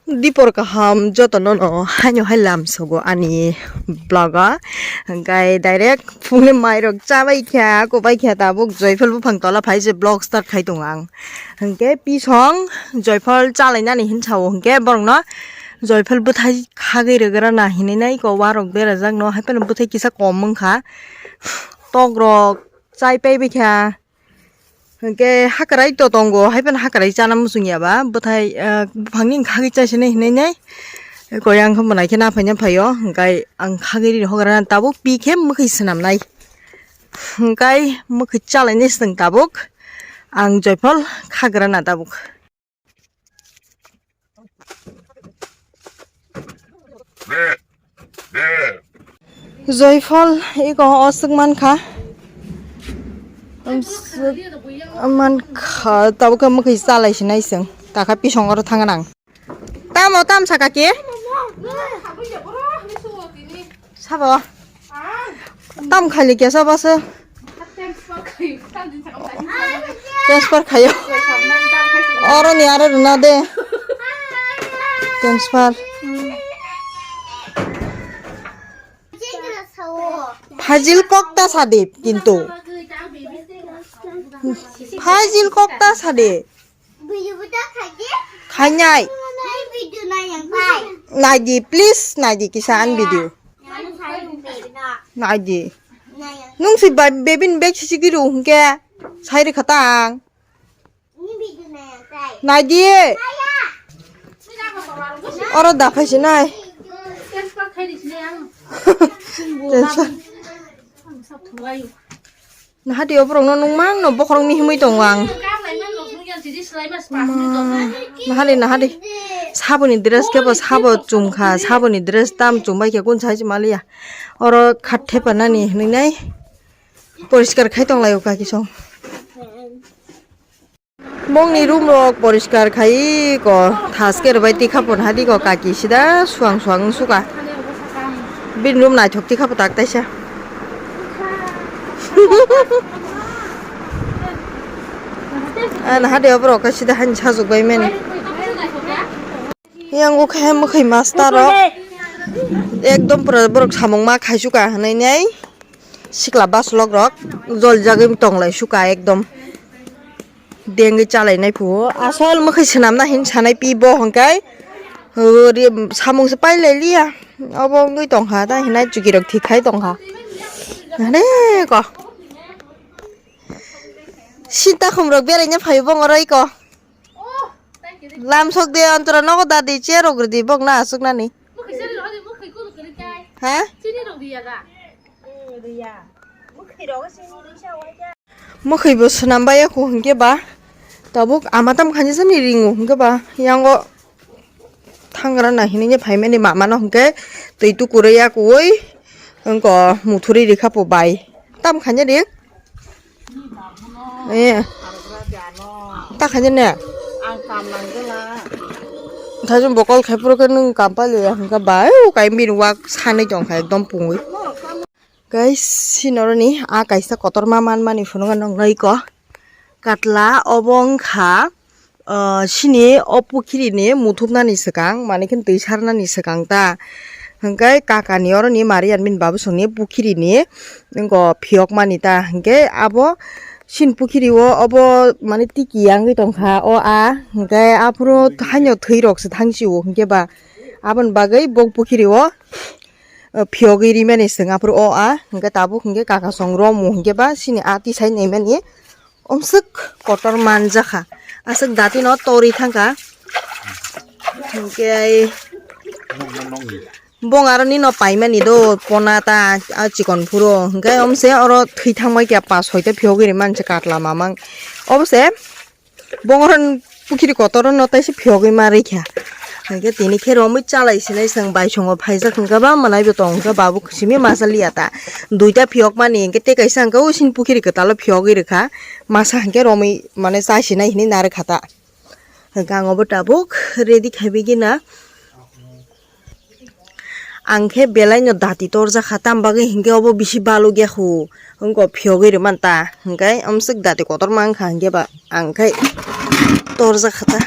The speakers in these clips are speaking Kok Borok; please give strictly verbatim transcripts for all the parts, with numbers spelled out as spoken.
Dipor kaham jotono no haino hai lam sogo ani vlog o. Hingkai direct phungni mairok chabai kha, kubai kha, tabuk joiphal buphang tola phai se vlog start khai tongo ang. Hingke pisong joiphal chalainani hinsa o hingke borokno joiphal bwthai khagwi rwgrana hinwi nai ko warok berajak no, haiphano bwthai kisa kom wngkha. Tokrok chai paibai kha. Hingke hakrai to tongo, haiphano hakrai chana muchung ya ba, bwthai, ah, buphangni khagwi chai sini hinwi nai. Koi ang khe mwnai khe naphai naphai o, hingkai ang khagwi ri hogra tabuk pi khe mwkhwi swnam nai. Hingkai mwkhwi chalainai swng tabuk, ang joiphal khagra na tabuk. Joiphal iko o swk mankha. Swk mankha, tabuk khe mwkhwi chalai sinai chwng. Takha pisong oro thangna ang. Tamo tam saka ke? Sabo. Tam khali kesa basa. Transfer khayo. Oro ni aro runa de. Transfer. Fajil kokta sade kintu. Fajil kokta sade. Video buta khaidi. Khainai. Nai video nai yang pai. Naidi, please, naidi kisa an video. Yang pai video na. Naidi. Nai yang. Nung si ba-, bebin bag sisi giru hingke. Sai ri khatang. Ni video nai yang pai. Naidi. Nai ya. Oro da phai si nai. Transfer khai di si nai ang. Transfer. Ang sab thulai. Nahadi oborokno nungmangno bokhorok mihimwi tongo ang. Nahadi, nahadi. Saboni dress kebo sabo chumkha, saboni dress tam chumbai khe kun sai se maliya. Oro khat thepa nani hinwi nai poriskar khai tonglaio kaki song. Bongni room rok poriskar khai ko thaske rwbai tikha pon hadi ko kaki sida suang suang suka. Bini room naithok tikha pwtak taisa. Ana hadi oborok khe sida hani sajwk bai mani. Yang o khe mwkhwi master rok ekdom pura borok samung ma khai suka hinwi nai sikla baslok rok jol jagwi tonglai suka ekdom. Dengwi chalainai phuo asol mwkhwi swnamna hin sanai pi bo hwnkhai samung se pailai liya obo wngwi tongkha ta hinai chukirok thik khai tongkha. Hane ko sita khumrok beraina phaio bongoroi ko lam sok de antora nogo da di chair rok rwdi bok na aswk nani ha. Mwkhwi bo swnam bai ya kho hwnkhe ba tabuk ama tam khainwi sani ringo hwnkhe ba yango thangra na hinwi phaimani mama no hwnkhe twi tukurwi ya kuwi wngko muthurwi rikha po bai tam khainwi ring eh ta khainwi ne thajum bokol khai phuru khe nwng kam pailwi ya hwnkhe bai ukai bini wak sanwi tongkha ekdom pungwi. Guys, sinoroni a kaisa kotorma manmani phunukgo nuknai ko. Katla obo wngkha, ah, sini o pukhirini muthupnani swkang, manikhe twi sarnani swkang ta. Hwnkhe kakani oroni Marian bini babosongni pukhirini wngkho phiyokmani ta. Hwnkhe abo sini pukhirio obo mani tiki yangwi tongkha o a. Hwnkhe aphuru haino thwirokse thangsio hwnkhe ba. Aboni bagwi bo pukhirio. Phiyogwi rimani swng aphuru o a hwnkhe tabuk hwnkhe kakasong romu hwnkhe ba sini a tisai naimani omswk kotor manjakha aswk datino torwi thangkha hwnkhe bong aro nino paimani do pona ta a chikon phuru hwnkhe omse oro thwi thangbai khe pas soita phiyogwi rimani se katla mamang obose. Bongorok pukhiri kotor no taisa phiyogwi ma rikha. Hwnkhe tini khe romwi chalai sinai chwng bai songo phaijak hwnkhe ba mwnai bo tong hwnkhe babuk simi masa liya ta. Duita phiyok mani hwnkhe tei kaisa hwnkhe using pukhiri kwtal o phiyogwi rwkha. Masa hwnkhe romwi mane chai sinai hinwi narwkha ta. Hwnkhe ang obo tabuk ready khaiwi gina. Ang khe belai no dati torjak kha, tam bagwi hinkhe obo bisi baluk ya khu, wngkha phiyogwi rwmani ta, hinkhe amswk dati kotorma wngkha hinkhe ba ang khe torjak kha ta.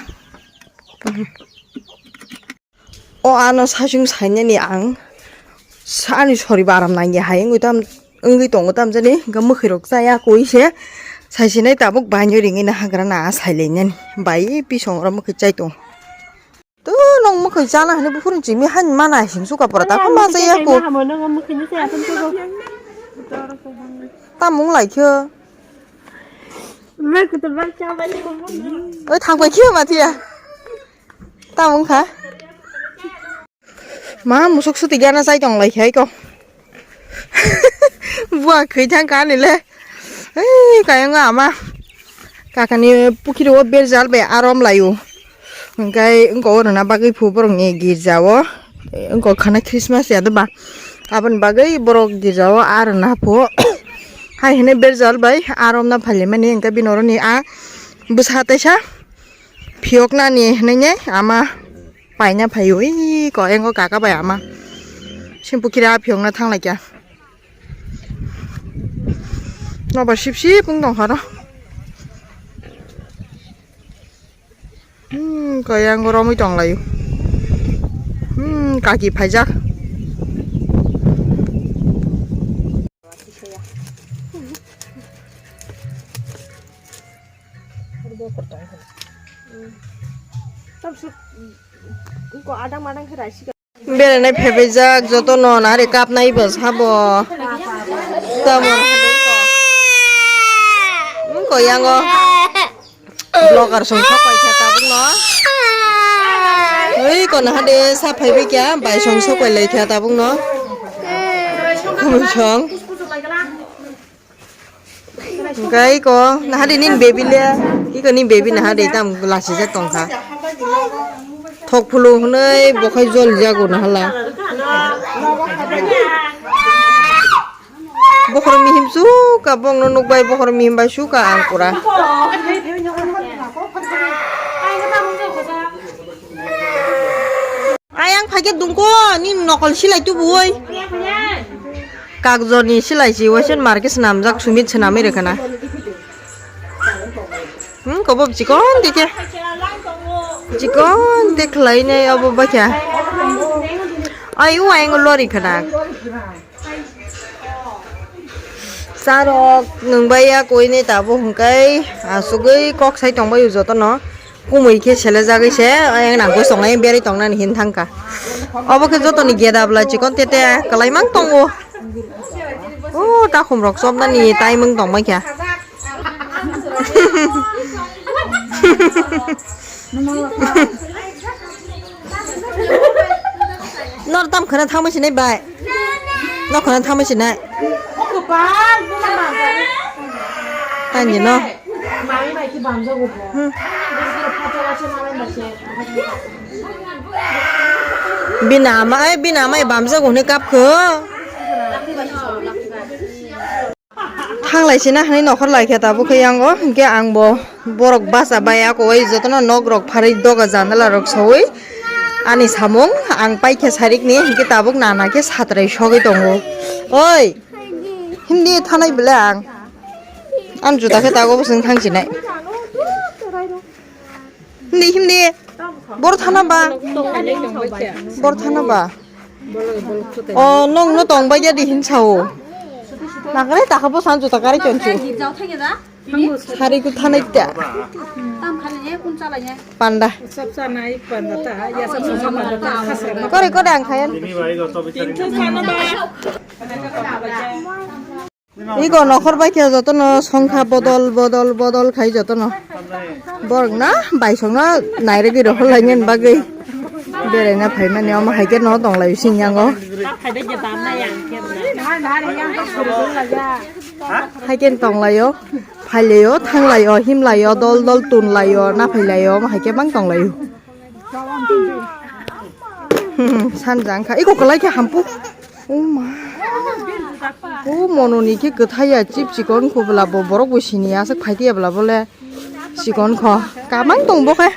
O ano saichung sainani ang sa-, ani sori baram nangya hai wngwi tam, wngwi tongo tamjani, hwnkhe mwkhwirok chaya koi se saisinai tabuk baino ringwi na hagra na sailainani bai pisong oro mwkhwi chai tongo. To nong mwkhwi chana hwnwi buphuru chimi han mana sing suka pora ta ma chaya ko. Tamung lai khe. Oi thang pai khe ma thiya. Tamung kha. Ma musuk suti gana chai tong lai khai ko. Bua khwi thang ka ni le. Ei kayang ama. Kakani pukhiri o berjal bai arom layo. Hingkai wngko rwna bagwi phu borok ni girja o. Wngko khana Christmas ya doba. Aboni bagwi borok girja o arwna phu. Hai hene berjal bai arom na phalimani hingke bini oro ni a bwsa teisa. Phiyoknani hinui ama paina phaio, ui ko engo kaka bai ama. Simpu kira phiyokna thanglaikha. Nobar sip sip wng tongkha ro. Hmm, ko engo romwi tonglaio. Hmm, kaki phaijak. Beranai phebaijak jotono nari kapnai bo sabo. Tamo. Wngko yango. Vlogger song sopai kha tabukno. Oi kono hade sa phaibai kya bai song sopai lai kha tabukno. Khumui song. Hingke iko nahade nini baby le, iko nini baby nahade tam lasijak tongkha. Thok phulung hwnwi bokhai jolijago nahala. Bokhorok mihim suka bongno nukbai, bokhorok mihim bai suka ang pura. Ayang phaikhe dungko, nini nokol silai tubuwi. Kakjoni silai si, waisen marke swnamjak, sumit swnamwi rwkhana. Hmm, kobo chikon tike. Chikon te khlainai obo bakya. Ai, o ayang lori khana. Charok nwng bai ya koinwi tabuk hwnkhe asugwi kok sai tongbaio jotono. Kumui khe selejagwi se, ayang nang gosongnai berwi tongnani hin thangkha. Obo khe jotoni gedabla chikon tete kwlai mang tongo. O takhum rok chopnani timing tongbaikha. Nor tam khana thangma sinai bai. Nor khana thangma sinai. Tani no. Hmm. Bini ama, eh, bini ama bamjago hwnwi kap kho. Thanglai sina hwnwi nokhor lai khe tabuk khe yango, hinkhe ang bo borok bacha bai ako oi jotono nok rok pharwi doga jandala rok sawi ani samung ang paikha sarikni, hinkhe tabuk nana khe satrai sogwi tongo. Oi, hindi thanai bwle ang. Ang juta khe tago bwswng thang sinai. Hindi, hindi. Bor thana ba? Bor thana ba? O, nong no tong bai ya di hin sao. Nagre ta khabo san juta kari chonchu. Sari ku thanai ta. Panda. Kore kore ang khayan. Iko nokhor bai khe jotono songkha bodol, bodol, bodol khai jotono. Borok na baisongno nairogwi rohorlainani bagwi beraina phaimani omo hai khe no tonglaio singyango. Hai khe tonglaio, phailaio, thanglaio, himlaio, dol dol tunlaio, naphailaio, omo hai khe bang tonglaio. Hmm, sanjang kha. Iko kwlai khe hampu. O ma. O mononi khe kwthai ya chip chikon kho bwla bo borok bo sini aswk phai tiya bwla bole. Chikon kho. Kamang tong bo khe.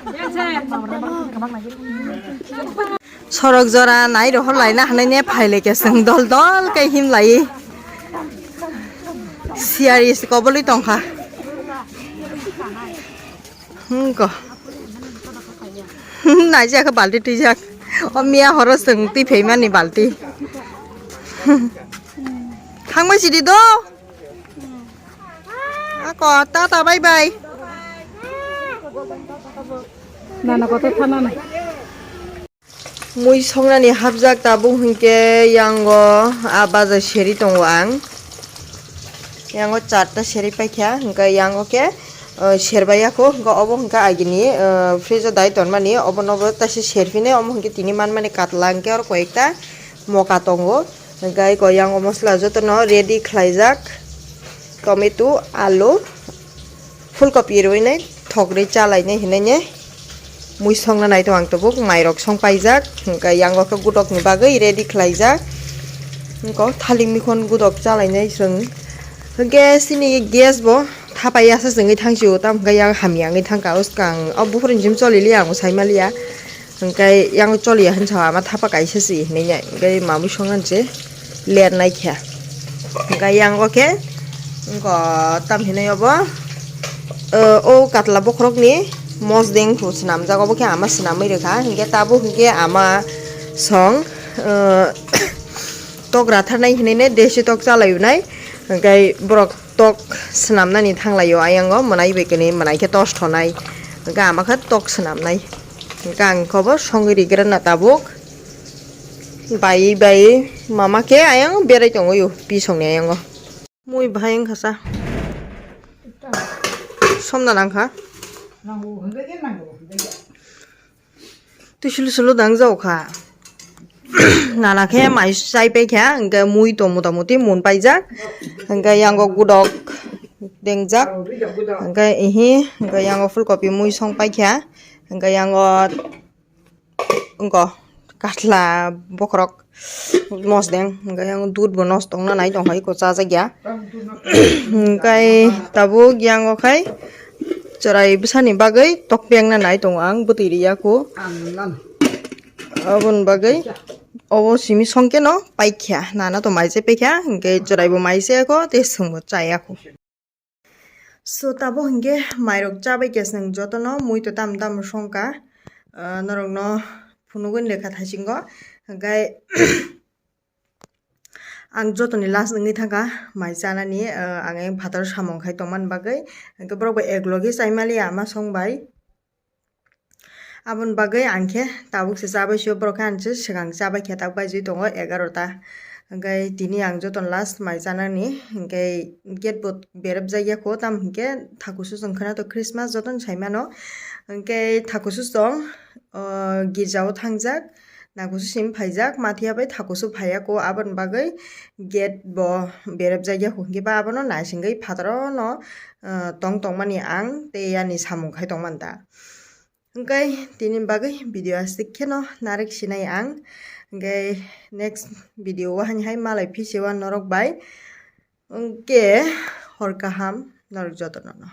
Sorok jora nai rohor laina hanai ne phai le khe chwng dol dol khe him lai. Siyari se koboli tong kha. Hmm ko. Naijak balti twijak. O miya horo chwng twi phaimani balti. Thangbai sidi do. Ako tata bye bye. Nana koto thana nai. Mui songnani hapjak tabuk hinkhe yango a baja seri tongo ang. Yango charta seri paikha, hinkhe yango khe, uh, serbai yako, hinkhe obo hinkhe agini, uh, fridge o dai tonmani, obo nobo taisa serphinai, omo hinkhe tini manmani katla hinkhe oro koyekta moka tongo. Hinkhe eko yango mosla jotono ready khlaijak, tomato, alu, phulkopi rwinai thok rwi chalainai hinwi mui songna nai tongo ang tabuk, mairok song paijak, hinkhe yango khe gudokni bagwi ready khlaijak, hinkhe thalik mikhon gudok chalainai chwng, hinkhe chini gas bo thapai yasa chwngwi thang sio, tamo khe yang hamya wngwi thang kha, o swkang o buphuruni simi choli liya, ang bo sai ma liya. Hingke yang choliya hinsa ama thapa kaisa si hinui nai, hingke mamui songna se ler nai kha. Hingke yang o khe, wngko tam hinui obo, o katla bokhorok ni mosdeng bo swnamjak, obo khe ama swnamwi rwkha, hingke tabuk hingke ama song, tok ratharnai hinui nai, desi tok chalai nai, hingke borok tok swnamnani thanglaio, ayang o mwnai bai kwnwi, mwnai khe tos thonai, hingke ama khe tok swnamnai. Hingke ang khe bo songwi rigrana tabuk. Bai bai mama khe ayang berai tongo yo, pisongni ayang o. Mui bahai wngkha sa. Somna nangkha. Twi sulu sulu dang jao kha. Nana khe mai chai pai kha, hingke mui tong mota moti mun paijak. Hingke yango gudok dengjak. Hingke ihi, hingke yango phulkopi mui song pai kha. Hingke yango wngko katla bokhorok mosdeng, hingke yang dud bo nosto wngna nai tongkha, eko chajakya. Hingke tabuk yango khai chwrai bwsani bagwi tokpengna nai tongo ang, bwtwi riya kho. Aboni bagwi obo simi songkhe no paikha, nana to mai se paikha, hingke chwrai bo mai se kho, tei chwng bo chaya kho. So, tabuk hinkhe mairok chabai khe chwng jotono mui to tam tam songkha, ah, norokno phunugwi lekha thaisingo, hingkhe ang jotoni last wngwi thangkha mai chanani, ah, ang ayang phataro samung khai tongmani bagwi, hingkhe borok bai eklogi chaimaliya ama song bai. Aboni bagwi ang khe tabuk se chabai sio, borok khe ang se swkang chabai khe tak baijui tongo egarota. Hingkhe tini ang jotono last mai chanani, hingkhe gate bo berep jak ya kho, tamo hinkhe thakusu chwng khwna to Christmas jotono sai mano. Hingkhe thakusu chwng, o, girja o thangjak, nakusu simi phaijak, mathiya bai thakusu phaiya kho, aboni bagwi gate bo berep jak ya kho, hingkhe ba abono naisingwi phataro no, o, tong tongmani ang tei yani samung khai tongmani ta. Hingkhe tini bagwi video aswk kheno narwk sinai ang. Hingkhe next video o hani hai malai phisiwa norok bai. Hingkhe hor kaham norok jotono no.